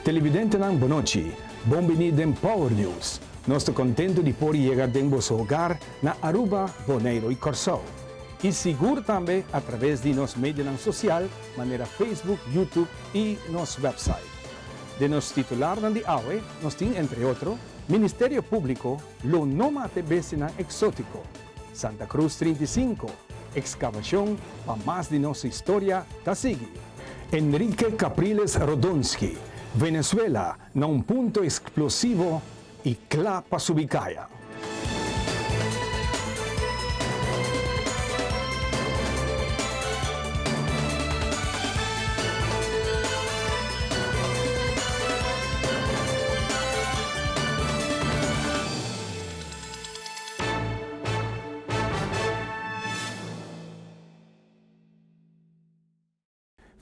Televidentenan bonochi, bon bini den Power News. Nos ta contento di por yega den boso hogar na Aruba, Boneiro y Corsou. Y sigur tambe a traves di nos medionan social manera Facebook, YouTube y nos website. Den nos titularnan di awe nos tin entre otro, Ministerio Publico lo no mata e bestianan exotico, Santa Cruz 35, Excavacion pa mas di nos historia ta sigui. Enrique Capriles Rodonski, Venezuela na un punto explosivo y cla pa subi caya.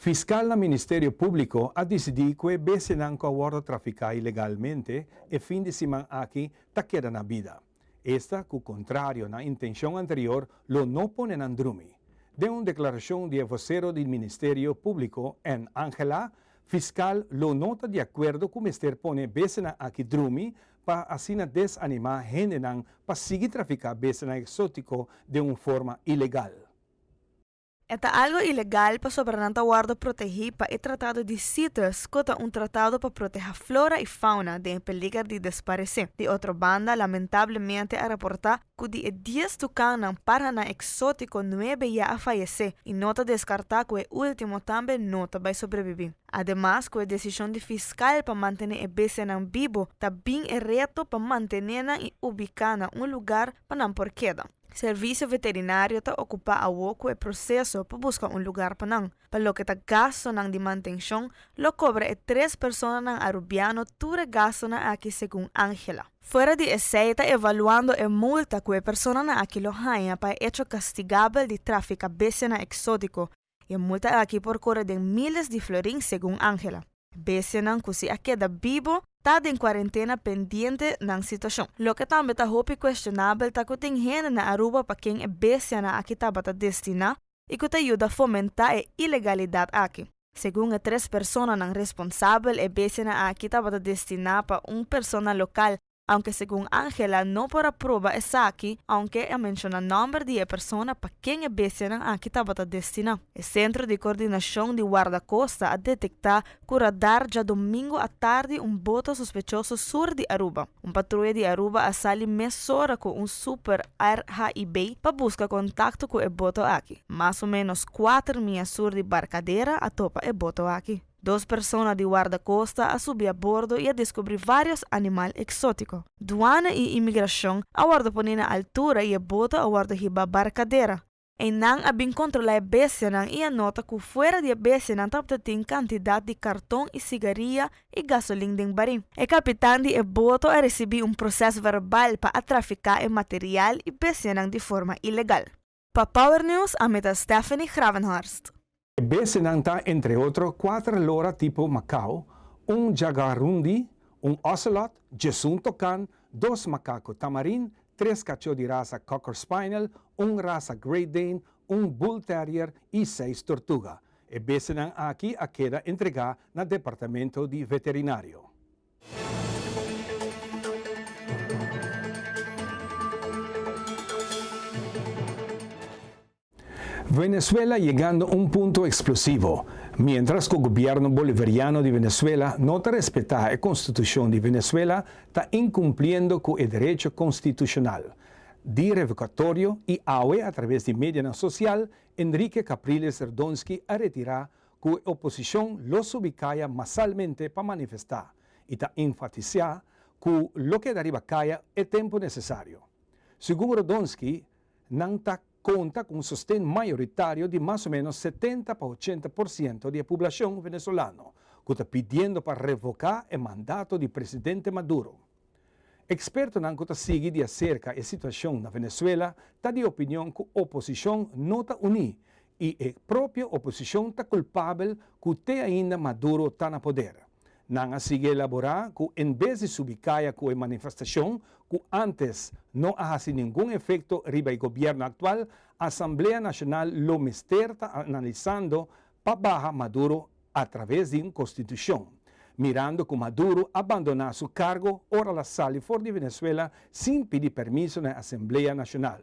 Fiscal na Ministerio Publico a dicidi cu e bestianan cu a wordo trafica ilegalmente e fin di siman aki ta keda na bida. Esta cu contrario na intencion anterior lo no pone nan drumi. Den un declaracion di e vocero di Ministerio Publico, Ann Angela, fiscal lo no ta di acuerdo cu mester pone e bestianan aki drumi pa asina desanima hendenan pa sigui trafica bestianan exotico den un forma ilegal. E ta algo ilegal pasobra nan ta wordo protehi pa e Tratado di CITES cu ta un tratado pa proteha flora y fauna den e peliger di desparece. Di otro banda lamentablemente a raporta cu di e dies tucannan parhanan exotico nuebe ya a fayece y no ta descarta cu e ultimo tambe no ta bay sobrevivi. Ademas cu e decision di fiscal pa mantene e bestianan bibo ta bin e reto pa mantene nan y ubica na un lugar pa nan por keda. Servicio Veterinario ta ocupa awo cu e proceso pa busca un lugar pa nan. Pa loke ta gastonan di mantencion, lo cobra e tres personanan Arubiano tur e gastonan aki segun Angela. Fuera di esey ta evaluando e multa cu e personanan aki lo haña pa e hecho castigabel di trafica bestianan exotico E multa aki por kore den miles di florin segun Angela. Bestianan ku si a keda bibo ta den kuarentena pendiente nan situashon. Loke tambe ta hopi kuestionabel ta ku tin hende na Aruba pa ken e bestianan aki tabata destiná i ku ta yuda fomentá e ilegalidat aki. Segun e tres personanan responsabel e bestianan aki tabata destiná pa un persona lokal Aunke segun Angela no por a proba esaki, aunke a menciona nomber di e persona pa ken e bestianan aki tabata destina. E Centro di Coordinacion di Guardacosta a detecta cu radar djadomingo atardi un boto sospechoso sur di Aruba. Un patruya di Aruba a sali mesora cu un Super RHIB pa busca contacto cu e boto aki. Mas o menos kuater mia sur di Barcadera a topa e boto aki. Dos persona di Guardacosta a subi a bordo y a descubri varios animal exotico. Duana y Inmigracion a wordo poni na altura y e boto a wordo hiba Barcadera. Eynan a bin controla e bestianan y a nota cu fuera di e bestianan tabata tin cantidad di carton y cigaria y gasolin den barin. E capitan di e boto a ricibi un proces verbal pa a trafica e material y bestianan di forma ilegal. Pa Power News ami ta Stephanie Gravenhorst. E bestianan ta entre otro kuater lora tipo Macao, un jaguarundi, un ocelot, djesun tokan, dos macaco tamarin, tres kachó di rasa Cocker Spaniel, un rasa Great Dane, un Bull Terrier i seis tortuga. E bestianan aki a keda entregá na Departamento di Veterinario. Venezuela yegando un punto explosivo, mientras cu gobierno bolivariano di Venezuela no ta respeta e constitucion di Venezuela ta incumpliendo cu e derecho constitucional di revocatorio y awe a traves di medianan social Enrique Capriles Radonski a retira ku e oposishon lo subi kaya masalmente pa manifestá i ta enfatisiá ku lo keda riba kaya e tempu nesesario. Segun Rodonski, nan ta konta ku un sosten mayoritario di mas o ménos 70 pa 80% di e publashon venezolano ku ta pidiendo pa revoká e mandato di presidente Maduro. Ekspertonan ku ta sigui di aserka e situashon na Venezuela ta di opinion ku oposishon no ta uní i e propio oposishon ta kulpabel ku te ainda Maduro ta na poder. Nan a sigui elaborá ku en bes di subi kaya ku e manifestashon ku ántes no a hasi ningun efekto riba e gobièrnu aktual, Asamblea Nashonal lo mester ta analisando pa baha Maduro atraves di un konstitushon, mirando ku Maduro a bandoná su kargo ora la sali for di Venezuela sin pidi permiso na e Asamblea Nashonal.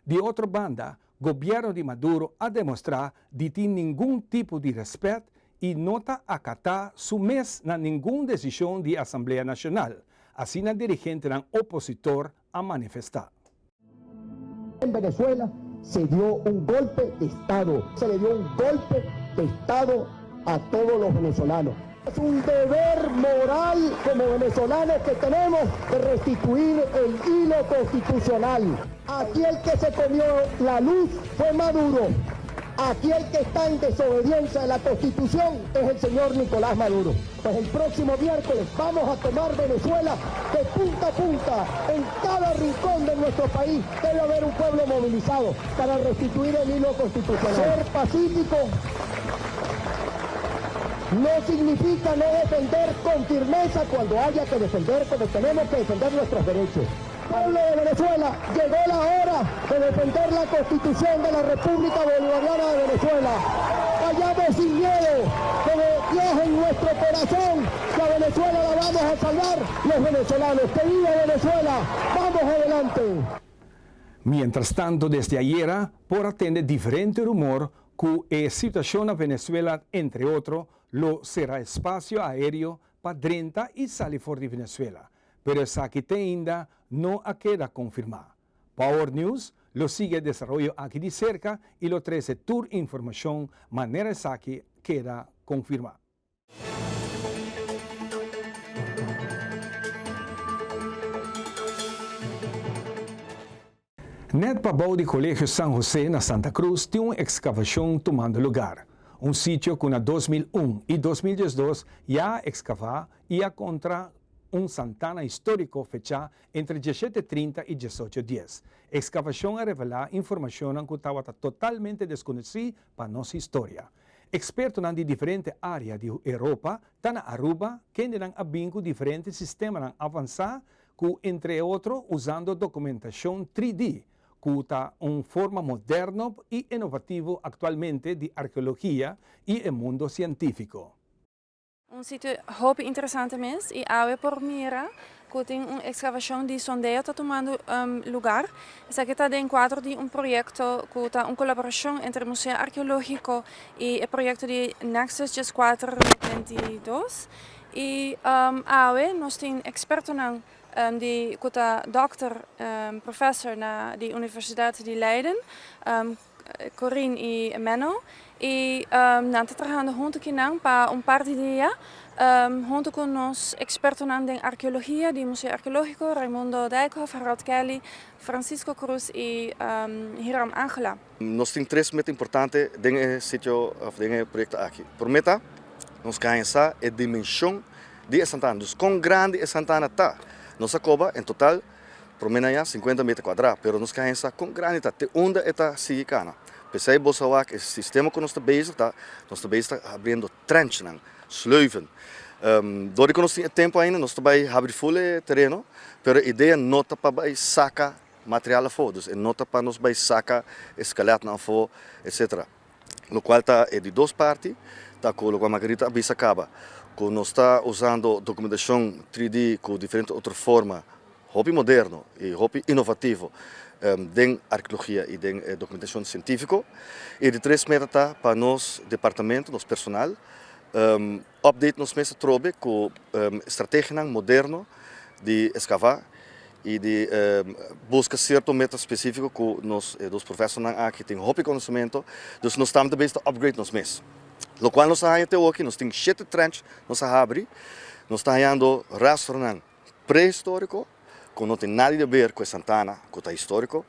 Di otro banda, gobièrnu di Maduro a demostrá di tin ningun tipo di rèspèt i no ta akatá su mes na ningun desishon di Asamblea Nashonal, asina dirigentenan opositor a manifestá. En Venezuela se dio un golpe de estado, se le dio un golpe de estado a todos los venezolanos. Es un deber moral como venezolanos que tenemos de restituir el hilo constitucional. Aquí el que se comió la luz fue Maduro. Aquí el que está en desobediencia de la Constitución es el señor Nicolás Maduro. Pues el próximo miércoles vamos a tomar Venezuela de punta a punta. En cada rincón de nuestro país debe haber un pueblo movilizado para restituir el hilo constitucional. Ser pacífico no significa no defender con firmeza cuando haya que defender, como tenemos que defender nuestros derechos. Pueblo de Venezuela, llegó la hora de defender la Constitución de la República Bolivariana de Venezuela. Vayamos sin miedo, como Dios en nuestro corazón, que a Venezuela la vamos a salvar los venezolanos. ¡Que viva Venezuela! ¡Vamos adelante! Mientras tanto, desde ayera por a tende diferente rumor ku e situashon na Venezuela entre otro lo sera espasio aéreo pa drenta i sali for di Venezuela, pero esaki te ainda no a keda konfirmá. Power News lo sigui e desaroyo aki di serka i lo trese tur informashon manera esaki keda konfirmá. Net pabou di Colegio San Jose na Santa Cruz tin un excavacion tumando lugar. Un sitio cu na 2001 y 2012 ya a excava y a contra un santana historico fechá entre dieshete trinta y diesocho dies. Excavacion a revelá informacionnan cu tabata totalmente desconocí pa nos historia. Expertonan di diferente area di Europa ta na Aruba kendenan a bin cu diferente sistemanan avansá ku entre otro usando dokumentashon 3D, ku ta un forma moderno i inovativo aktualmente di arkeologia i e mundo sientífiko. Un sitio hopi interesante mes i awe por mira ku tin un ekskavashon di sondeo ta tumando lugar. Esaki ta den kuadro di un proyekto ku ta un kolaborashon entre Museo Arkeológiko i e proyekto di Nexus 14 22. I awe nos tin ekspertonan di ku ta dòkter, professor na di Universidat di Leiden, Corine i Menno. I nan ta trahando huntu ki nan pa un par di dia huntu ku nos ekspertonan den arkeologia di Museo Arkeológiko, Raimundo Dijkhoff, Harold Kelly, Francisco Cruz i Hiram Angela. Nos tin tres meta importante den e sitio of den e proyecto aki. Prome ta, nos ke haña sa e dimension di e santana, dus kon grandi e santana ta. Nos a koba en total prome na ya sinkuenta meter kuadra, pero nos ke haña sa kon grandi ta, te unda e ta sigui kana. P'esei bo sa wak e sistema ku nos ta bezig ta, nos ta bezig ta habriendo trenchnan, sleuven. Dor di ku nos tin e tempu ainda nos ta bai habri ful e tereno, pero e idea no ta pa bai saka material afó, dus e no ta pa nos bai saka e skeletnan afó, etcetera. Lokual ta e di dos parti, ta ku lokual Margarita a bisa kaba, ku nos ta usando dokumentashon 3D ku diferente otro forma hopi moderno i hopi inovativo den arkeologia i den e dokumentashon sientífiko. I di tres meta ta pa nos departamento, nos personal, update nos mes atrobe ku strategianan moderno di eskavá i di buska sierto meta spesífiko ku nos e dos profesornan aki tin hopi konosementu, dus nos tambe ta bezig ta upgrade nos mes. Lokual nos a haña te oki, nos tin shete trench nos a habri, nos ta hañando rastronan prehistóriko ku no tin nada di haber ku e santana ku ta históriko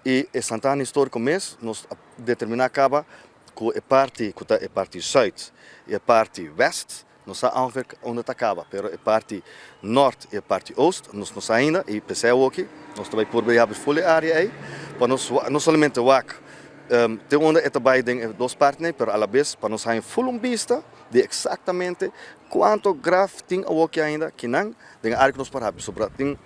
i e santana históriko mes nos a determiná kaba ku e parti ku ta e parti sùit i e parti wèst. Nos sa ongeveer unda ta kaba, pero e parti nort i e parti oost nos no sa ainda i p'esei awoki nos ta bai purba di habri ful e área ei pa nos no solamente wak te unda e ta bai den e dos partinan ei, pero alabes pa nos haña ful un bista di eksaktamente kuantu graf tin awoki ainda kinan den e área ku nos por habri. Pasobra tin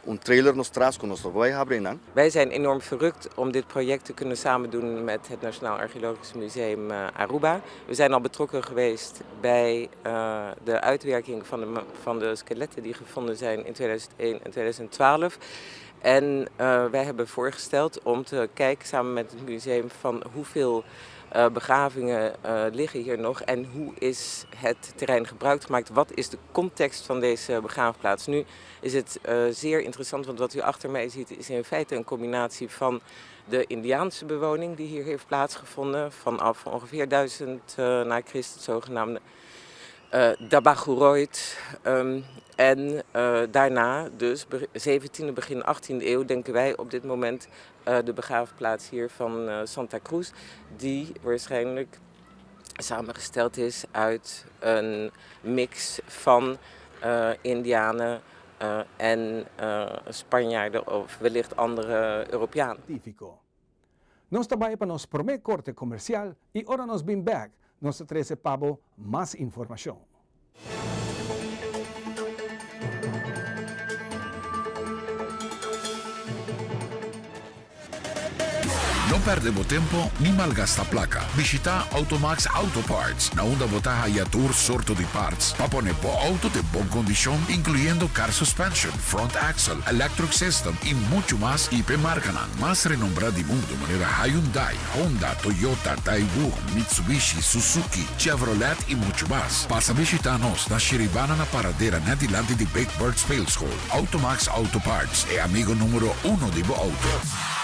un trailer nos tras ku nos no por bai habri einan. Wij zijn enorm verrukt om dit project te kunnen samen doen met het Nationaal Archeologisch Museum Aruba. We zijn al betrokken geweest bij de uitwerking van de, van de skeletten die gevonden zijn in 2001 en 2012. En wij hebben voorgesteld om te kijken samen met het museum van hoeveel begravingen liggen hier nog en hoe is het terrein gebruikt gemaakt? Wat is de context van deze begraafplaats? Nu is het zeer interessant, want wat u achter mij ziet is in feite een combinatie van de Indiaanse bewoning die hier heeft plaatsgevonden vanaf ongeveer 1000 na Christus, zogenaamde Dabajuroid. En daarna, dus 17e, begin 18e eeuw, denken wij op dit moment de begraafplaats hier van Santa Cruz, die waarschijnlijk samengesteld is uit een mix van Indianen en Spanjaarden of wellicht andere Europeanen. Científico. Nos ta bai pa nos promé korte komersial i ora nos bin bèk nos ta trese pa bo mas informashon. No perde bo tempo ni malgasta placa. Bishita Automax Auto Parts, na unda bo ta haya tur sorto di parts pa pone bo auto den bon condicion, incluyendo car suspension, front axle, electric system y mucho mas y p'e marcanan mas renombra di mundo manera Hyundai, Honda, Toyota, Daewoo, Mitsubishi, Suzuki, Chevrolet y mucho mas. Pasa bishita nos na Shiribana na Paradera net dilanti di Big Bird Speelschool. Automax Auto Parts, e amigo numero uno di bo auto.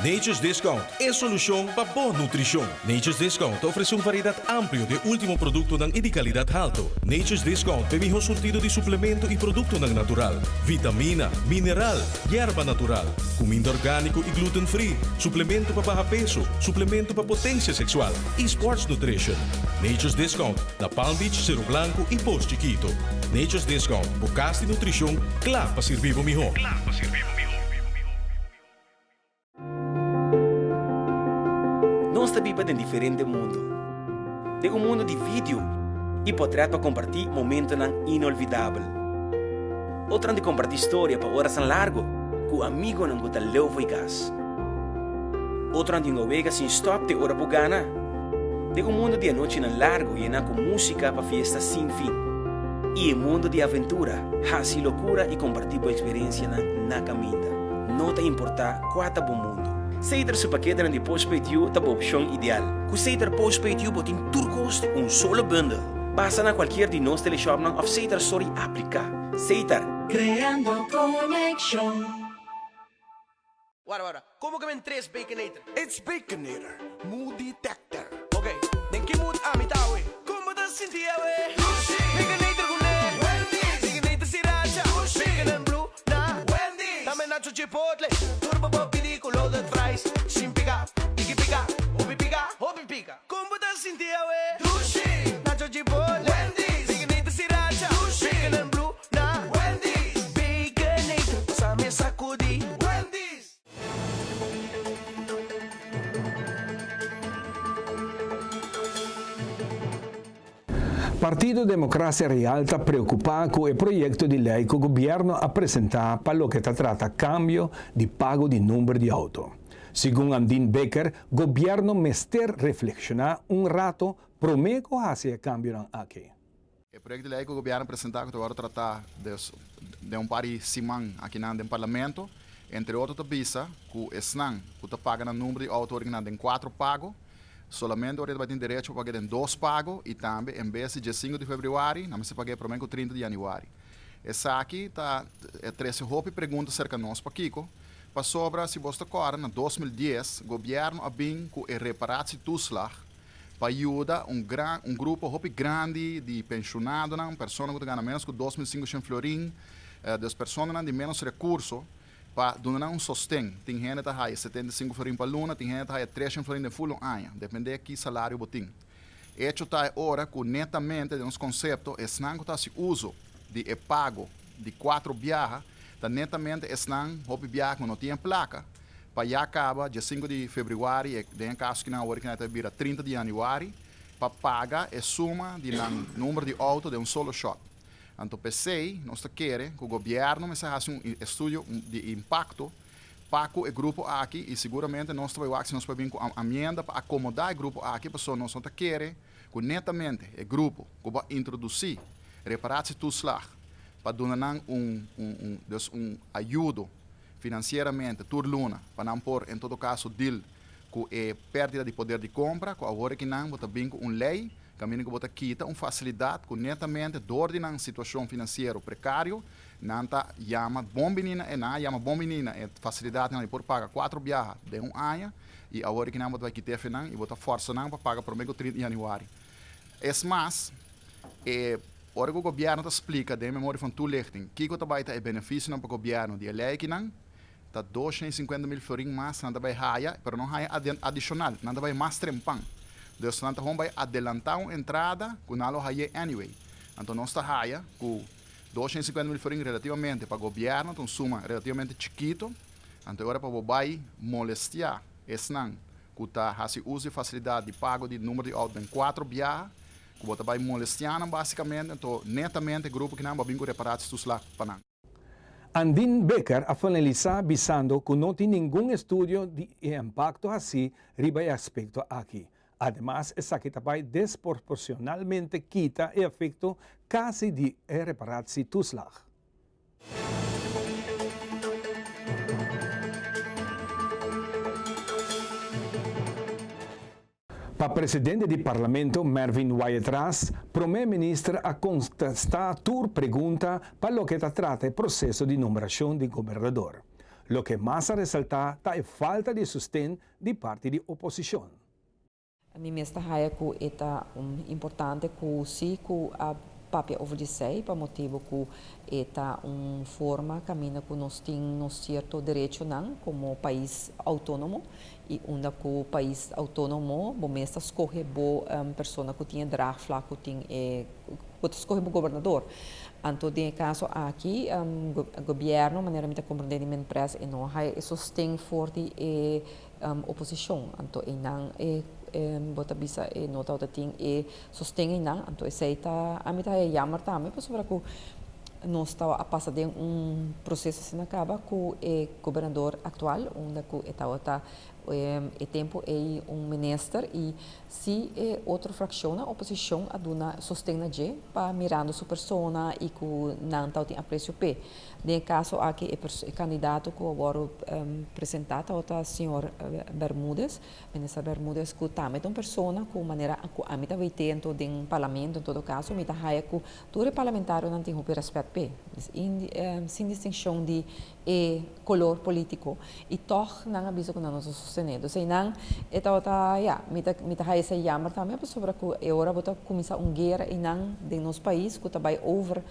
Nature's Discount, e solucion pa bo nutricion. Nature's Discount ta ofrece un variedad amplio di e ultimo productonan y di calidad halto. Nature's Discount ta e miho surtido di suplemento y productonan natural, vitamina, mineral, yerba natural, cuminda organico y gluten free, suplemento pa baha peso, suplemento pa potencia sexual y sports nutrition. Nature's Discount na Palm Beach, Cero Blanco y Pos Chiquito. Nature's Discount, bo cas di nutricion cla pa sirbi bo miho. Nos ta biba den diferente mundu. Den un mundu di video i potrèt pa kompartí momentonan inolvidabel. Otronan di kompartí storia pa orasnan largu ku amigonan ku ta leu fo'i kas. Otronan di hunga wega sin stòp te ora bo gana. Den un mundu di anochinan largu yená ku músika pa fiesta sin fin. I e mundu di aventura, hasi lokura i kompartí bo eksperensianan na kaminda. No ta importá kua ta bo mundu. Setar su paketenan di Postpaid You ta bo opshon ideal. Ku Setar Postpaid You bo tin tur kos den un solo bundel. Pasa na kualkier di nos teleshopnan òf Setar Store i apliká. Setar. Creando conexion. Wara wara, como que men tres Baconator? It's Baconator, mood detector. Ok, den ki mood ami ta awe? Con bo ta sinti awe? Dushi! Baconator cu ne! Wendy's! Baconator sriracha! Dushi! Bacon and blue na! Wendy's! Tambe nacho chipotle! Tur bo por pidi cu loaded fries! Sin pica, tiki pica, hopi pica, hopi pica! Con bo ta sinti awe? Dushi! Nacho chipotle! Wendy's! Baconator sriracha! Dushi! Bacon and blue na! Wendy's! Baconator, pasa mi sacudi! Wendy's! Partido Democracia Real ta preocupa cu e proyecto di ley cu gobierno a presenta pa loke ta trata cambio di pago di number di auto. Segun Andin Bikker, gobierno mester reflexiona un rato prome cu haci e cambionan aki. E proyecto di ley cu gobierno a presenta cu ta worde trata den un par di siman akinan den Parlamento, entre otro ta bisa cu esnan cu ta paga nan number di auto original den cuatro pago, solamente ora e ta bay tin derecho pa paga den dos pago y tambe en bes di diesinco di februari nan mester paga e prome cu trinta di januari. Esaki ta trece hopi pregunta cerca nos pakico, pasobra si bos ta corda na 2010 gobierno a bin cu e reparatietoeslag. pa yuda un gran un grupo hopi grandi di penshonadonan, persona ku ta gana ménos ku 2500 florin, dus personanan di ménos rekurso, pa duna nan un sosten. Tin hende ta haya 75 florin pa luna, tin hende ta haya 300 florin den ful un aña, depende ki salario bo tin. Echo ta e ora ku netamente den nos konsepto esnan ku ta hasi uso di e pago di kuatro biaha ta netamente esnan hopi biaha ku no tin e plaka pa ya kaba dia sinku di febrüari e den e kaso kinan awor kinan ta bira 30 di yanüari pa paga e suma di nan number di outo den un solo shot. Anto p'esei nos ta kere ku gobièrnu mester hasi un estudio di impakto pa ku e grupo aki i siguramente nos ta bai wak si nos por bin ku amienda pa akomodá e grupo aki pasobra nos no ta kere ku netamente e grupo ku bo a introdusí reparatietoeslag pa duna nan un un dus un ayudo finansieramente tur luna pa nan por en todo kaso deal ku e pèrdida di poder di kompra ku awor aki nan bo ta bin ku un lei kaminda ku bo ta kita un fasilidat ku netamente dor di nan situashon finansiero prekario Nan ta yama bon bini na e, nan a yama bon bini na e fasilidatnan di por paga kuatro biaha den un aña i awor ki nan bo ta bai kita efe nan i bo ta forsa nan pa paga prome ku 30 di januari. Es mas, e ora ku gobièrnu ta splika den memoria van toelichting kiko ta bai ta e benefisionan pa gobièrnu di e lei akinan, ta 250 mil florin mas nan ta bai haya, pero no haya adishonal, nan ta bai mas trempan. Dus nan ta hon bai adelantá un entrada ku nan lo hay'é anyway. Anto nos ta haya ku. 250 mil florin relativamente pa gobierno ta un suma relativamente chikito, anto e ora pa bo bai molestia esnan ku ta hasi uso di facilidad di pago di numero di auto den cuatro biaha, ku bo ta bai molestia nan basicamente, anto netamente e grupo kinan bo a bin ku reparatietoeslag pa nan. Andin Bikker a finalisá bisando ku no tin ningun estudio di e impakto hasí riba e aspekto aki. Ademas esaki ta bai desporporcionalmente kita e efecto casi di e reparatietoeslag. Pa presidente di Parlamento Mervin Wyatt-Ras, Prome Minister a contesta tur pregunta pa loke ta trata e proceso di nombracion di gobernador. Loke mas a resalta ta e falta di sosten di parti di oposicion. Mi mes ta haya cu e ta importante cu si cu a papia over di esey pa motibo cu e ta un forma caminda cu nos tin nos cierto derechonan como pais autonomo y unda cu pais autonomo bo mes ta scoge bo persona cu tin e draagvlak cu tin e bo ta scoge bo gobernador. Anto den e caso aki gobierno manera mi ta comprende di Minpres e no haya e sosten for di e oposicion. Anto eynan e bo ta bisa e no tabata tin e sosten eynan. Anto esey ta ami ta haya jammer tambe pasobra cu nos tawa a pasa den un proceso asina caba cu e gobernador actual unda cu e tabata e tempo ey un minister y si e otro fraccionnan oposicion a duna sosten na dje pa mirando su persona y cu nan tabatin aprecio p'e. Den e caso aki e candidato cu a wordo presenta tabata señor Bermudez, minister Bermudez cu tambe ta un persona cu manera cu ami ta wetento den parlamento en todo caso mi ta haya cu tur e parlamentarionan tin hopi respet p'e, sin distincion di e color politico y toch nan a bisa cu nan no ta sostene. Dus eynan e tabata ya, mi ta mi ta haya esey jammer tambe pasobra cu e ora bo ta cuminsa un guera eynan den nos pais cu ta bay over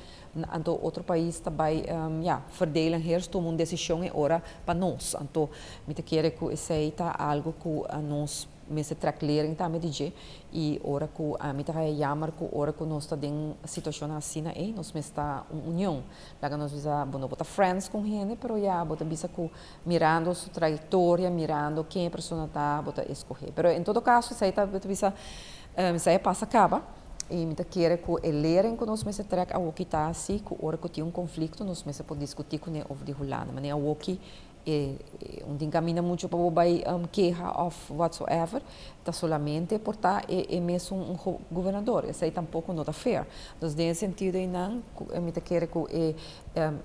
anto otro pais ta bay ya verdelen heers tuma un decision e ora pa nos. Anto mi ta kere cu esey ta algo cu nos mester trek lering tambe di dje y ora cu ami ta haya jammer cu ora cu nos ta den situacionnan asina ey nos mester ta un union. Laga nos bisa bo no por ta friends cu un hende pero ya bo ta bisa cu mirando su trayectoria, mirando ken e persona ta bo ta escoge. Pero en todo caso esey ta bo ta bisa esey a pasa caba y mi ta kere cu e lering cu nos mester trek awoki ta si cu ora cu tin un conflicto nos mester por discuti cune over di Hulanda. Manera awoki E un tin caminda mucho pa bo bay keha of whatsoever, ta solamente por ta e e mesun un gobernador, esey tampoco no ta fair. Dus den e sentido eynan mi ta kere cu e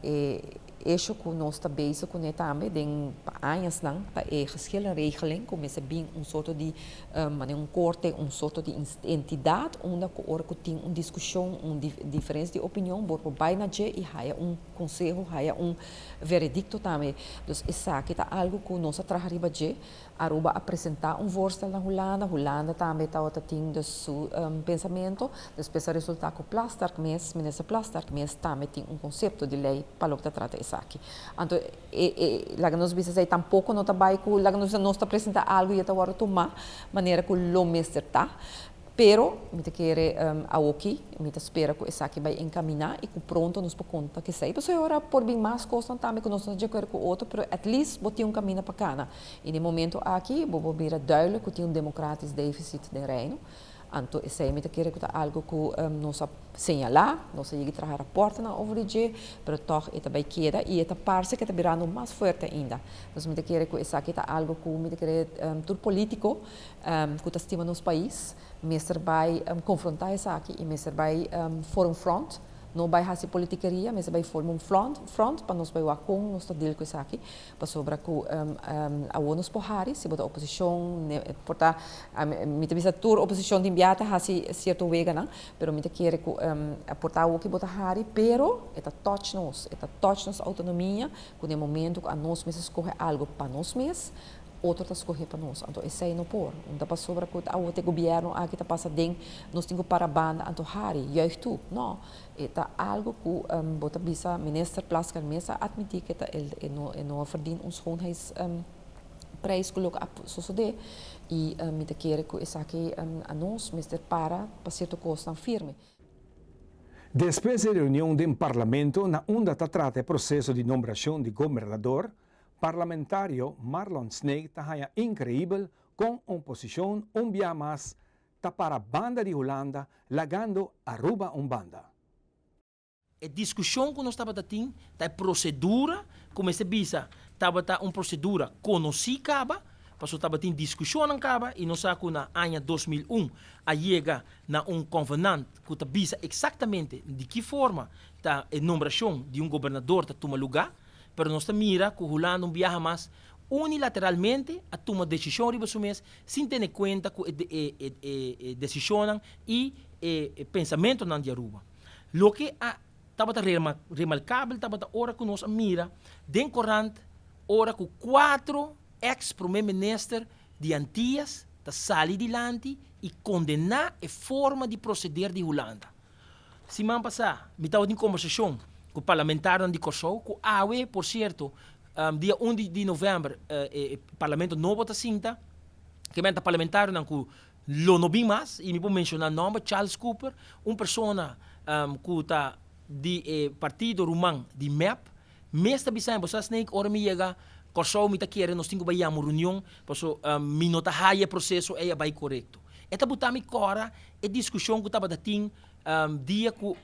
e Hecho ku nos ta bezig kuné tambe den pa añasnan ta e geschillenregeling ku mester bin un sorto di manera un korte, un sorto di entidat unda ku ora ku tin un diskushon, un diferensia di opinion bo por bai na dje i haya un konseho, haya un veredikto tambe. Dus esaki ta algu ku nos a traha riba dje. Aruba a presenta un voorstel na Hulanda, Hulanda tambe tabata tin dus su pensamento, despues a resulta cu Plasterk mes, minister Plasterk mes tambe tin un concepto di ley pa loke ta trata esaki. Anto e e laga nos bisa esey tampoco no ta bay cu laga nos bisa nos ta presenta algo y e ta wordo tuma manera cu lo mester ta. Pero mi ta kere awoki, mi ta spera ku esaki bai enkamina i ku pronto nos por konta ku esei. Pasobra ora por bin mas kosnan tambe ku nos no ta di akuerdo ku otro, pero at least bo tin un kaminda pa kana. I den momento aki bo por mira duidelijk ku tin un demokratisch deficit den Reino. Anto esei mi ta kere ku ta algu ku nos a señalá, nos a yega traha raportnan over di dje, pero tòg e ta bai keda i e ta parse ku e ta birando mas fuerte ainda. Dus mi ta kere ku esaki ta algu ku mi ta kere tur polítiko ku ta stima nos pais mester bai konfrontá esaki i mester bai forma un front, no bai hasi politikeria, mester bai forma un front front pa nos bai wak kon nos ta deal ku esaki, pasobra ku awor nos por hari si bo ta oposishon por ta mi ta bisa tur oposishon tin bia ta hasi sierto weganan, pero mi ta kere ku por ta awor ki bo ta hari pero e ta touch nos, e ta touch nos outonomia ku den momento ku anos mester skohe algu pa nos mes otro ta scoge pa nos, anto esey no por. Un ta pasobra cu ta awor e gobierno aki ta pasa den, nos tin cu para banda anto hari, juich toe. No, e ta algo cu bo ta bisa minister Plasterk mes a admiti cu e no e no a verdien un schoonheidsprijs cu loke a sosode y mi ta kere cu esaki anos mester para pa cierto cosnan firme. Despues di reunion den Parlamento na unda ta trata e proceso di nombracion di gobernador, Parlamentario Marlon Sneek ta haña inkreibel kon oposishon un bia mas ta para banda di Hulanda lagando Aruba un banda. E diskushon ku nos tabata tin ta e prosedura ku mester bisa tabata un prosedura konosí kaba, pasobra tabatin diskushonnan kaba i nos sa ku na aña 2001 a yega na un konvenant ku ta bisa eksaktamente di ki forma ta e nombrashon di un gobernador ta tuma lugá. Pero nos ta mira ku Hulanda un biaha mas unilateralmente a tuma desishon riba su mes sin tene kuenta ku e e desishonnan i e pensamentonan di Aruba. Loke a tabata remarkabel tabata ora ku nos a mira den korant ora ku kuatro eks prome minister di Antias ta sali dilanti i kondená e forma di proseder di Hulanda. Siman pasá mi tabatin kombersashon ku parlamentarionan di Kòrsou ku awe, por sierto, dia un di novèmber e parlamento nobo ta sinta. Ke menta parlamentarionan ku lo no bin mas i mi por menshoná nòmber, Charles Cooper, un persona ku ta di e partido ruman di mep, mes ta bisa mi, Bo sa Snake, ora mi yega Kòrsou mi ta kere nos tin ku bai yama un reunion paso mi no ta haya e proseso ei a bai korekto. E ta buta mi kòra E diskushon ku tabata tin dia ku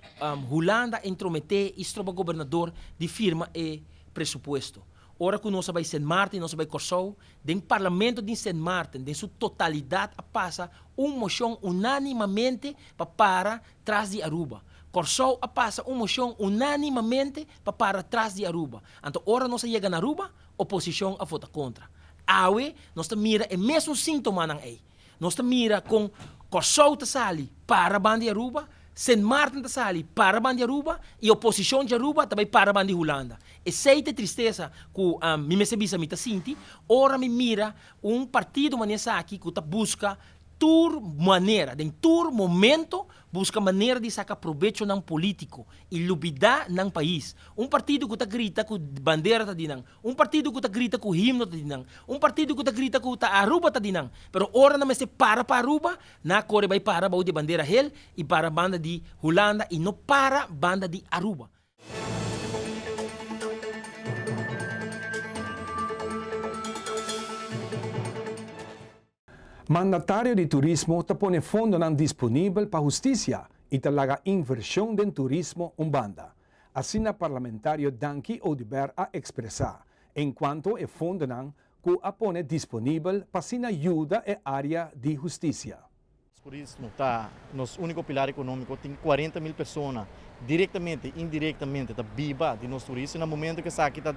Hulanda a intrometé i stroba gobernador di firma e presupuesto. Ora ku nos a bai Sint Maarten i nos a bai Kòrsou, den parlamento di Sint Maarten den su totalidat a pasa un moshon unánimamente pa para tras di Aruba. Kòrsou a pasa un moshon unánimamente pa para tras di Aruba. Anto ora nos a yega na Aruba, oposishon a vota kontra. Awe nos ta mira e mesun síntomanan ei. Nos ta mira kon Kòrsou ta sali para banda di Aruba, Sint Maarten ta sali para banda di Aruba i oposishon di Aruba ta bai para banda di Hulanda. Esei ta e tristesa ku mi mester bisa mi ta sinti ora mi mira un partido manera esaki ku ta buska tur manera, den tur momento buska manera di saka probechonan polítiko i lubidá nan pais. Un partido ku ta grita ku bandera ta di nan, Un partido ku ta grita ku himno ta di nan. Un partido ku ta grita ku ta Aruba ta di nan. Pero ora nan mester para pa Aruba, nan a kore bai para bou di e bandera hel i para banda di Hulanda i no para banda di Aruba. Mandatario di turismo ta pone fondonan disponibel pa hustisia i ta laga invershon den turismo un banda. Asina parlamentario Danki Oduber a ekspresá enkuanto e fondonan ku a pone disponibel pa asina yuda e área di hustisia. Turismo ta nos úniko pilar ekonómiko, tin 40 mil persona direktamente i indirektamente ta biba di nos turismo. Na momento ku esaki ta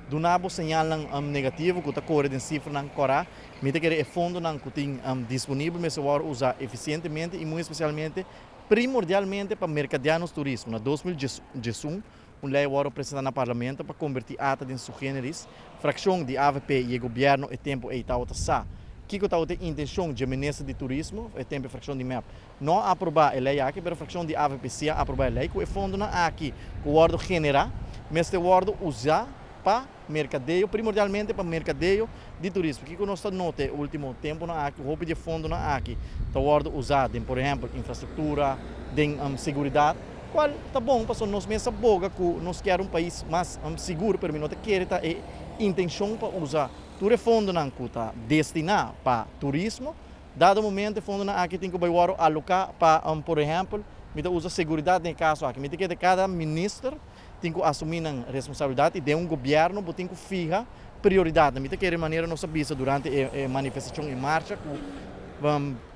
duna bo señalnan negativo ku ta kore den sifranan kòrá, mi ta kere e fondonan ku tin disponibel mester wòrdu usá efisientemente i muy espesialmente primordialmente pa merkadeá nos turismo. Na 2011 un lei a wòrdu presentá na parlamento pa kombertí ata den su generis. Frakshon di avp i e gobièrnu e tempu ei tabata sa kiko tabata e intenshon dje minister di turismo, e tempu e frakshon di mep no a aprobá e lei aki, pero frakshon di avp si a aprobá e lei ku e fondonan aki ku wòrdu generá mester wòrdu usá pa merkadeo, primordialmente pa merkadeo di turismo. Kiko nos ta nota e último tempunan aki, hopi di e fondonan aki ta wòrdu usá den por ehèmpel infrastruktura, den seguridat, kual ta bon pasobra nos mes a boga ku nos kier un pais mas sigur, pero mi no ta kere ta e intenshon pa usa tur e fondonan ku ta destiná pa turismo. Dado momento e fondonan aki tin ku bai wòrdu aloká pa por ehèmpel, mi ta usa seguridat den e kaso aki, mi ta kere kada minister tin ku asumí nan responsabilidat i den un gobièrnu bo tin ku fiha prioridatnan. Mi ta kere manera nos a bisa durante e manifestashon, e marcha ku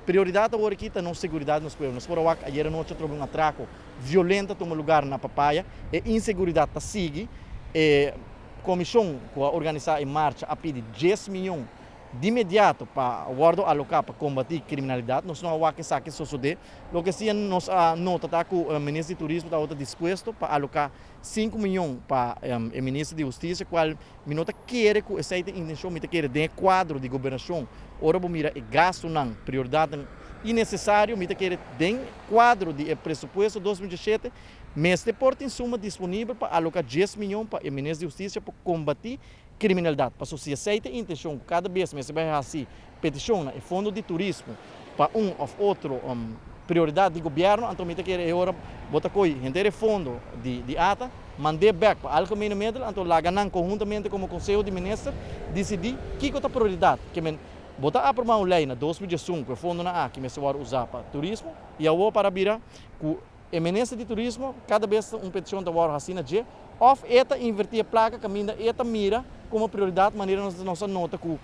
prioridat awor aki ta nos seguridat di nos pueblo. Nos por a wak ayer anochi atrobe un atrako violento a tuma lugar na Papaya. E inseguridat ta sigui. E komishon ku a organisá e marcha a pidi dies miyon Di inmediato pa wordo aloca pa combati criminalidad. Nos no a wak esaki sosode. Loke si nos a nota ta cu Minister di Turismo tabata dispuesto pa aloca sinku miyon pa e Minister di Husticia cual mi no ta kere cu esey ta intencion, mi ta kere den e cuadro di gobernacion ora bo mira e gastonan, prioridadnan innecesario, mi ta kere den cuadro di e presupuesto 2017 mester por tin suma disponibel pa aloca dies miyon pa e Minister di Husticia pa combati kriminaldat. Paso si esei ta e intenshon ku kada bes mester bai hasi petishon na e fondo di turismo pa un òf otro prioridat di gobièrnu, anto mi ta kere e ora bo ta koi henter e fondo di ata, mand'é bèk pa Algemene Middel, anto laga nan konhuntamente komo Konseho di Minister disidí kiko ta prioridat. Ke men bo ta aprobá un lei na 2011 ku e fondonan aki mester wòrdu usá pa turismo i awor para bira ku E minister di turismo kada bes un petishon ta wòrdu hasi na dje òf e ta invertí e plaka kaminda e ta mira komo prioridat manera nos nos a nota ku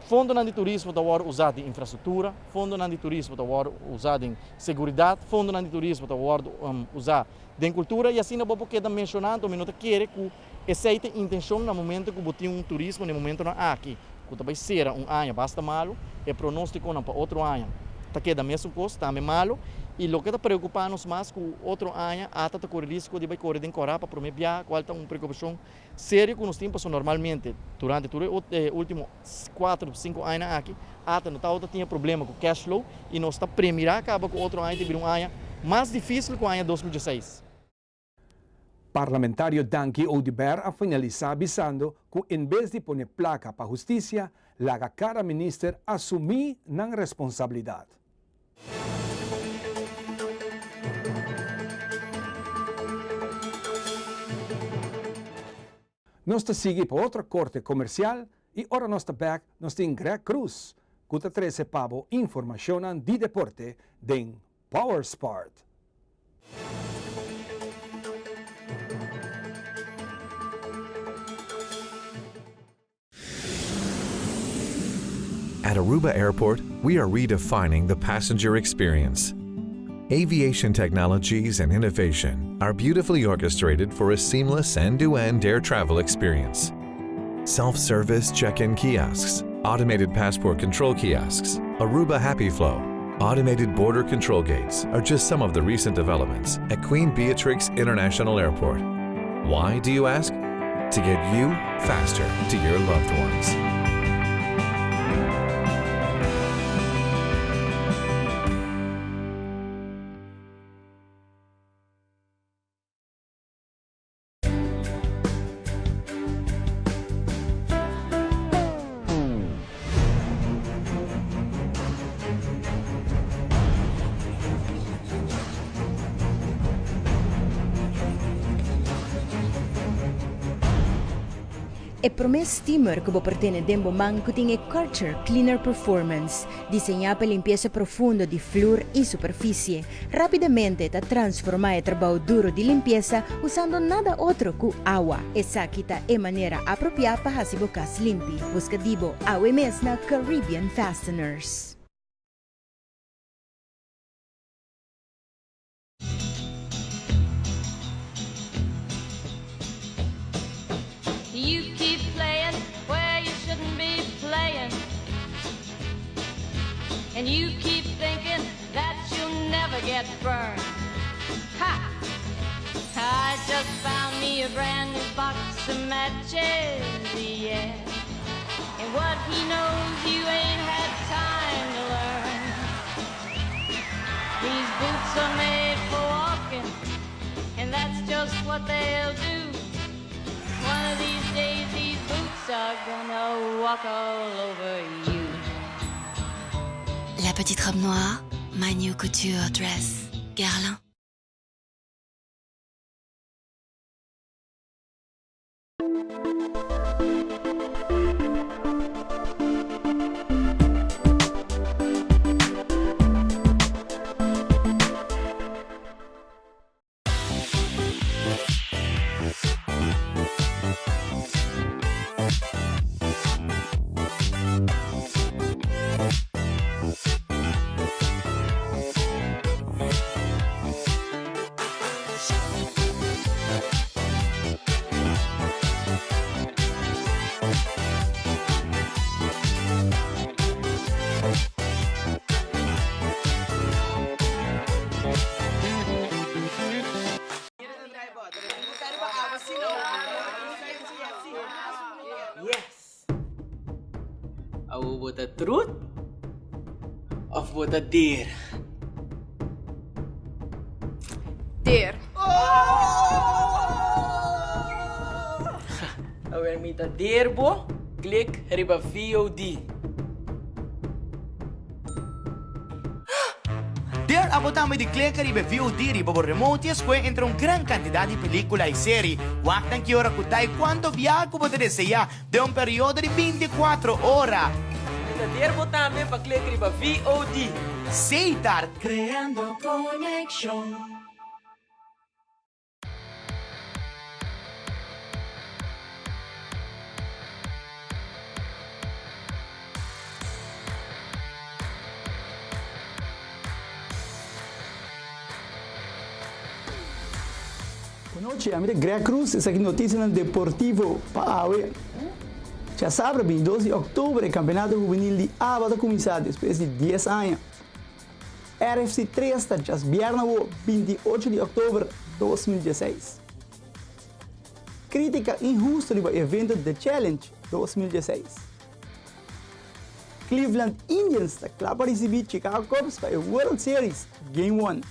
fondonan di turismo ta wòrdu usá den infrastruktura, fondonan di turismo ta wòrdu usá den seguridat, fondonan di turismo ta wòrdu usá den kultura i asina bo por keda menshoná anto mi no ta kere ku esei ta e intenshon na momento ku bo tin un turismo na e momentonan aki ku ta bai sera un aña basta malu, e pronostikonan pa otro aña ta keda mesun kos, tambe malu, i loke ta preokupá nos mas ku otro aña ata ta kore risko di bai kore den kòrá pa promé biaha, kual ta un preokupashon serio ku nos tin pasobra normalmente durante tur e último kuater sinku añanan aki ata no tabata tin e problema ku cash flow i nos ta premirá kaba ku otro aña ta bira un aña mas difísil ku aña 2016. Parlamentario Dangui Oduber a finalisá bisando ku en bes di pone plaka pa hustisia, laga kada minister asumí nan responsabilidat. Nos ta sigui pa otro korte komersial i ora nos ta bèk nos tin Greg Cruz ku ta trese pa bo informashonnan di deporte den Power Sport. At Aruba Airport, we are redefining the passenger experience. Aviation technologies and innovation are beautifully orchestrated for a seamless end-to-end air travel experience. Self-service check-in kiosks, automated passport control kiosks, Aruba Happy Flow, automated border control gates are just some of the recent developments at Queen Beatrix International Airport. Why, do you ask? To get you faster to your loved ones. E promé steamer ku bo por tene den bo man ku tin e Karcher Cleaner Performance, diseñá pa limpiesa profundo di flur i superfisie. Rápidamente ta transformá e trabou duro di limpiesa usando nada otro ku awa. Esaki ta e manera apropiá pa hasi bo kas limpi. Buska di bo awe mes na Caribbean Fasteners. And you keep thinking that you'll never get burned. Ha! I just found me a brand new box of matches, yeah. And what he knows you ain't had time to learn. These boots are made for walking, and that's just what they'll do. One of these days, these boots are gonna walk all over you. La petite robe noire, my new couture dress, Guerlain. Yes! Awo bo ta truth of bo ta deer? Deer. Awer mi ta deer bo, klik riba VOD. Der abo tambe di kleka riba e VOD riba bo remote i escohe entre un gran cantidad di pelicula i seri. Wak nan ki ora cu ta i cuanto biaha cu bo ta desea den un periodo di binticuatro ora. Mi ta der bo tambe pa klek riba VOD. Setar. Creando conexion. Bonochi, ami ta Greg Cruz, esaki noticianan deportivo pa awe. Djasabra 22 di october e campeonato hubenil di aba ta cuminsa despues di dies aña. RFC 3 ta djasbierna awo 28 di oktober 2016. Kritika inhusto riba evento The Challenge 2016. Cleveland Indians ta kla pa risibí Chicago Cubs pa e World Series Game One.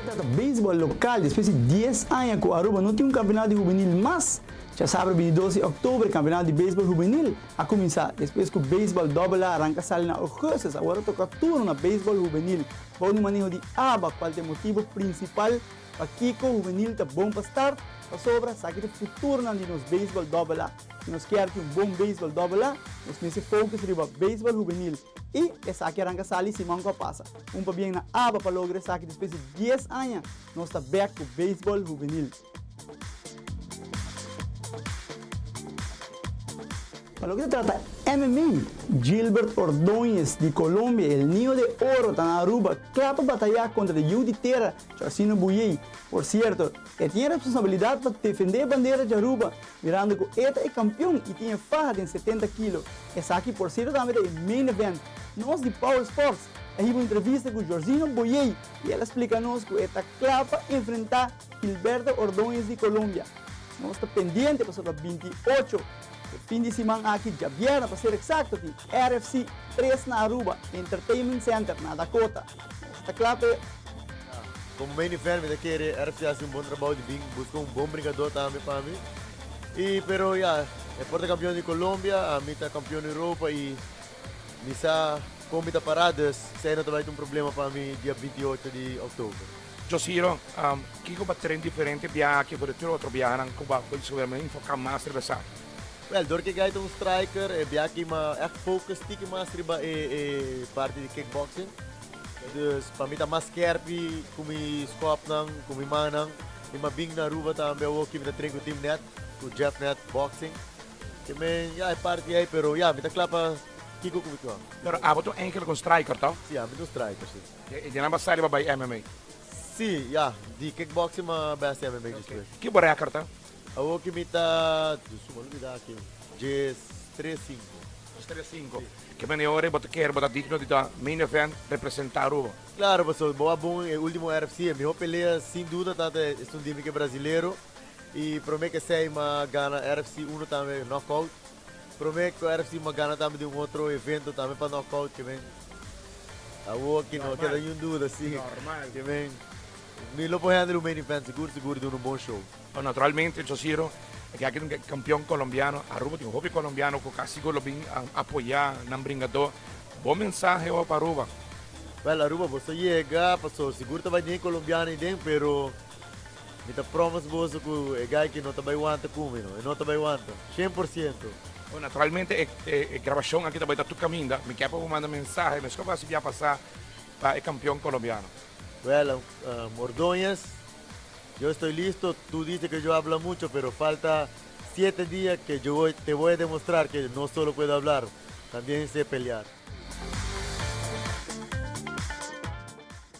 Ta trata beisbòl lokal despues di dies aña ku Aruba no tin un kampeonato di hubenil mas. Djasabra 22 di oktober kampeonato di beisbòl hubenil a kuminsá despues ku beisbòl dòbel A ranka sali na ougùstus. Awor a toka turno na beisbòl hubenil bou di maneho di aba kual ta e motibu prinsipal pakiko hubenil ta bon pa start pasobra esaki ta futuronan di nos beisbòl dòbel A. Si nos kier tin un bon beisbòl dòbel A nos mester focus riba beisbòl hubenil i esaki a ranka sali siman ku a pasa. Un pabien na aba pa logra esaki despues di dies aña nos ta bèk ku beisbòl hubenil. Pa loke ta trata MMA, Gilbert Ordóñez di Colombia, el Niño de Oro ta na Aruba kla pa batayá kontra e yu di tera Charcino Buyey. Por sierto, e tin e responsabilidat pa defendé e bandera di Aruba, mirando ku e ta e kampion i tin e faha den 70 kilo. Esaki por sierto tambe ta e main event. Nos di Power Sports a hiba un entrevista ku Jorginho Boyey i el a splika nos ku e ta kla pa enfrentá Gilberto Ordóñez di Colombia. Nos ta pendiente pasobra 28 e fin di siman aki djabièrnè pa ser eksakto tin RFC 3 na Aruba Entertainment Center na Dakota. Nos ta kla pa e. Komo main event mi ta kere RFC hasi un bon trabou di bin buska un bon brinkadó tambe pa mi. I pero ya e por ta kampion di Colombia, ami ta kampion di Europa i mi sa kon mi ta pará dus esei no ta bai ta un problema pa mi dia 28 di òktober. Josiro, Kiko bo a train diferente biaha aki for di tur otro biahanan ku bo a bolbe enfoká mas riba esaki? Wèl, dor ku e guy ta un striker, e biaha aki mi a ègt focus tiki mas riba e parti di kickboxing. Dus pa mi ta mas skèrpi ku mi skòpnan, ku mi mannan. I mi a bin na Aruba tambe awor ki mi ta train ku Team Net, ku Jeff Net Boxing. Ke men, ya, e parti ei, pero ya, mi ta kla pa kiko ku mi kla. Pero abo ta un enkel ku un striker, to? Si, ami ta un striker, si. E di nan ba sali pa bai MMA? Si, ya. Di kickboxing m'a bai hasi MMA despues. Ki bo record ta? Awor ki mi ta, dus mi a lubida aki, djes tres sinku. 3 5. Ke manera ora bo ta kere bo ta digno di ta main event representa Aruba? Claro, pasobra bo a bon e ultimo RFC, e miho pelea sin duda ta esun di mi ke brasilero y prome ke esey m'a gana RFC uno tambe knockout. Prome ku RFC m'a gana tambe di un otro evento tambe pa knockout ke men awo aki no keda niun duda si ke men mi lo por handle un main event sigur sigur duna un bon show. Naturalmente Josiro ke aki ta un kampion kolombiano, Aruba tin hopi kolombiano ku kasi sigur lo bin apoya nan bringadó. Bo mensahe awo pa Aruba? Well Aruba boso yega paso sigur ta bai den kolombiano aden pero Mi ta promise boso cu e guy aki no ta bay wanta cu mi no, e no ta bay wanta, 100%. Bon, naturalmente e e grabacion aki ta bay ta tur caminda. Mi kier pa bo manda mensahe mescor cu a haci bia pasa pa e campeon colombiano. Well, Ordóñez, yo estoy listo, tu dices que yo habla mucho, pero falta siete dia que yo voy, te voy a demostrar que no solo puedo hablar, también sé pelear.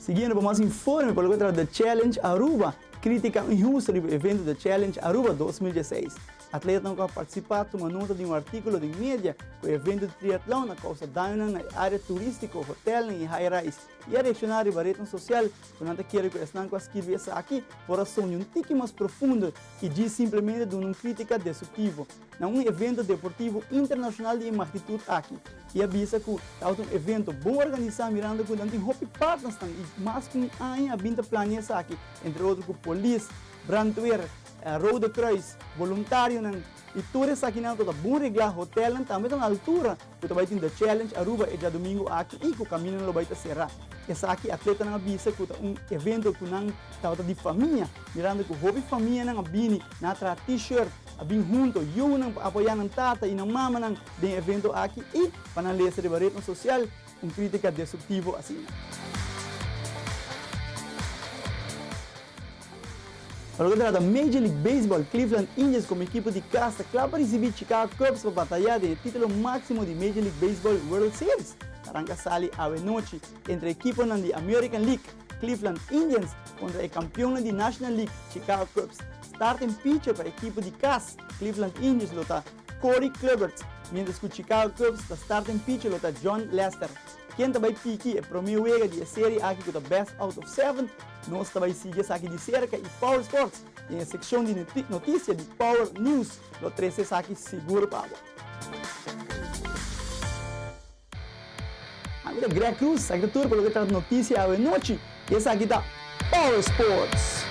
Siguiendo pa mas informe pa loke ta The Challenge Aruba, Critica inhusto riba evento The Challenge Aruba 2016. Atletanan ku a partisipá tuma nota di un artíkulo den media ku e evento di triatlon a kousa dañonan na e área turístiko, hotelnan i high-rise i a reakshoná riba retnan sosial ku nan ta kere ku esnan ku a skirbi esaki por a soña un tiki mas profundo i djis simplemente duna un krítika destruktivo. na un evento deportivo internashonal di e magnitut aki i a bisa ku tabata un evento bon organisá mirando ku nan tin hopi partnersnan i mas ku un aña a bin ta plania esaki entre otro ku polis, brandweer, Rode Kruis, boluntarionan i tur esakinan tabata bon reglá. Hotelnan tambe ta na altura ku ta bai tin The Challenge Aruba e djadumingu aki i ku kamindanan lo bai ta será. Esaki atletanan a bisa ku ta un evento ku nan tabata di famia mirando ku hopi famianan a bini nan a traha T-shirt, A bin hunto yunan pa apoyá nan tata i nan mamanan den e evento aki i pa nan lesa riba retnan sosial un krítika destruktivo asina. Pa loke ta trata Major League Baseball, Cleveland Indians komo ekipo di kas ta kla pa risibí Chicago Cubs pa batayá den e título máksimo di Major League Baseball World Series. Ta ranka sali awe nochi entre ekiponan di American League, Cleveland Indians kontra e kampionnan di National League, Chicago Cubs. Starting pitcher pa ekipo di kas, Cleveland Indians lo ta Corey Kluberts, mientras ku Chicago Cubs ta starting pitcher lo ta Jon Lester. Ken ta bai piki e prome wega di e serie aki ku ta best out of seven? Nos ta bai sigui esaki di serka i Power Sports den e sekshon di notisia di Power News lo trese esaki sigur pa bo. Ami ta Greg Cruz, esaki ta tur pa loke trata noticia awe nochi y esaki ta Power Sports!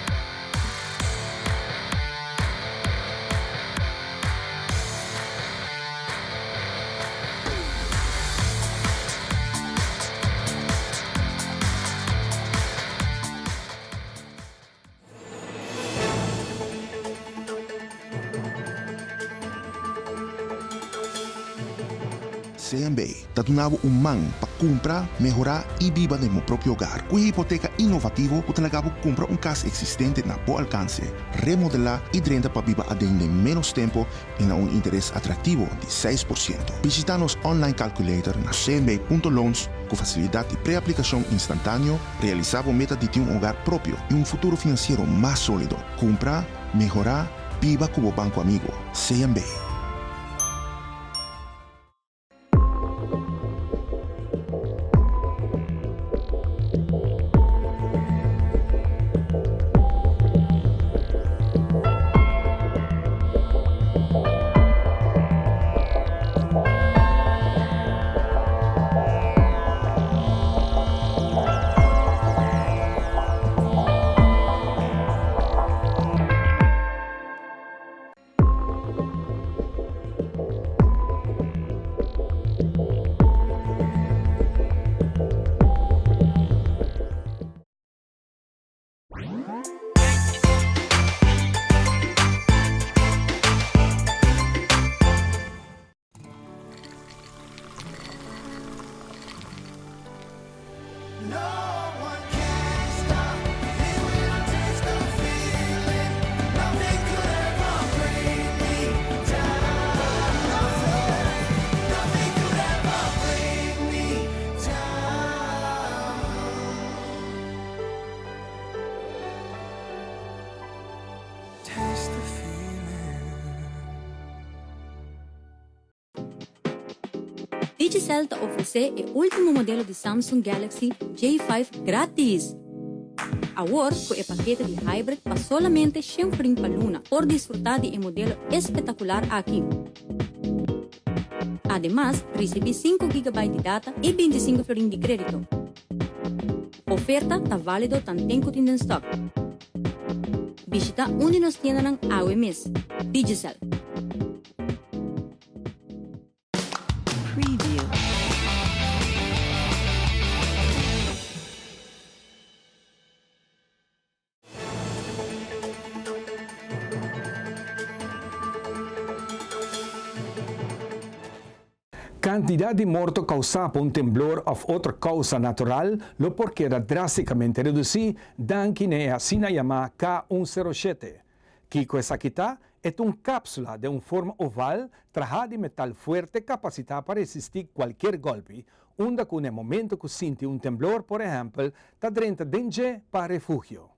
CMB ta duna bo un man pa kumpra, mehorá i biba den bo propio hogar ku e hipoteka inovativo ku ta laga bo kumpra un kas eksistente na bo alkanse, remodelá i drenta pa biba aden den ménos tempu i na un interes atraktivo di 6%. Bishitá nos online calculator na cmb.loans ku fasilidat di preaplikashon instantáneo. Realisá bo meta di tin un hogar propio i un futuro finansiero mas sólido. Kumpra, mehorá, biba ku bo banko amigo, CMB. Digicel ta ofresé e último modelo di Samsung Galaxy J5 grátis! Awor ku e pakete di Hybrid pa solamente shen florin pa luna por disfrutá di e modelo espetakular aki. Ademas, risibí sinku gigabyte di data i bintisinku florin di krédito. Oferta ta válido tanten ku tin den stòk. Bishitá un di nos tiendanan awe mes. Digicel. Preview. Kantidat di morto kousá pa un temblor òf otro kousa natural lo por keda drástikamente redusí danki na e asina yamá K un sero shete. Kiko esaki ta? E ta un kápsula den un forma oval trahá di metal fuerte kapasitá pa resistí kualkier gòlpi, unda ku na e momento ku sinti un temblor, por ehèmpel, ta drenta den dje pa refugio.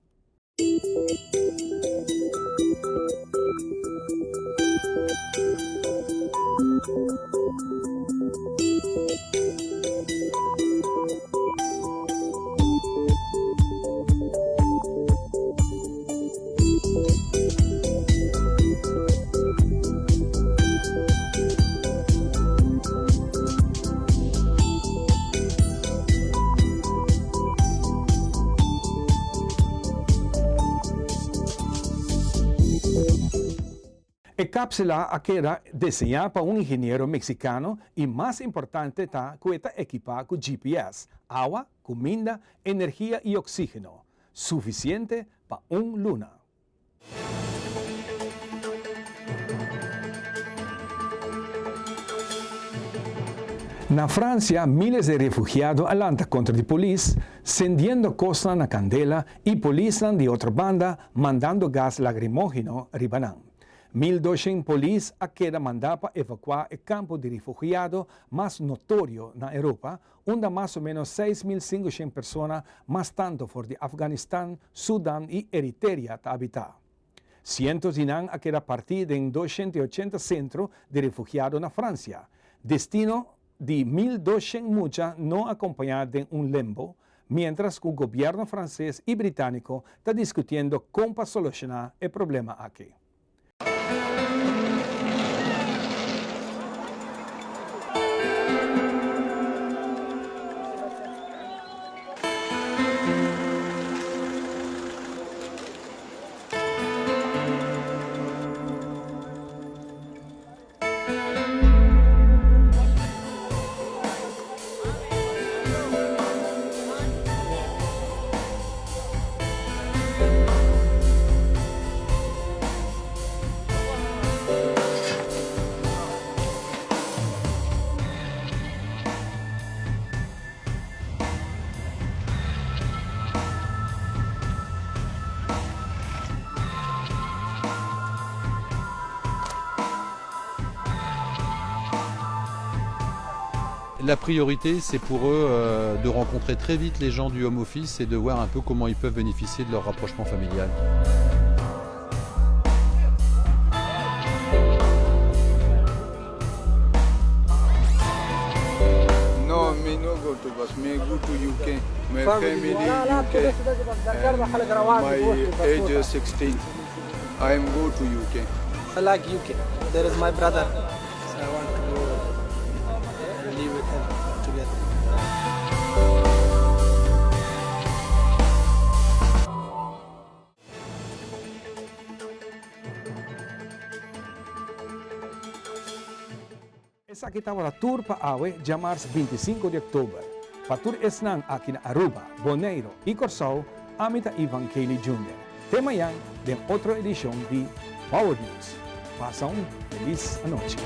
E cápsula a keda deseñá pa un ingeniero mexicano y mas importante ta cu e ta equipá cu GPS, awa, cuminda, energia y oxígeno. Suficiente pa un luna. Na Francia, miles di refugiado a lanta contra di polis, cendiendo cosnan na candela y polisnan di otro banda mandando gas lagrimogeno riba nan. 1200 polis a keda manda pa evacua e campo di refugiado mas notorio na Europa, unda mas o menos 6500 persona mas tanto for di Afganistan, Sudan y Eriteria ta habita. Cientos di nan a keda parti den 280 centro di refugiado na Francia, destino di 1200 mucha no acompaña den un lembo, mientras cu gobierno Frances y Britanico ta discutiendo con pa soluciona e problema aki. La priorité, c'est pour eux euh, de rencontrer très vite les gens du home office et de voir un peu comment ils peuvent bénéficier de leur rapprochement familial. No, me no go to bus. Me go to UK. My family UK. And my age is 16. I am go to UK. I like UK. There is my brother. So I want to go and live with him together. Esaki tabata tur pa awe djamars 25 di oktober. Pa tur esnan aki na Aruba, Boneiro y Corsou, ami ta Ivan Kelly Junior. Te mañan den otro edicion di Power News. Pasa un feliz anochi.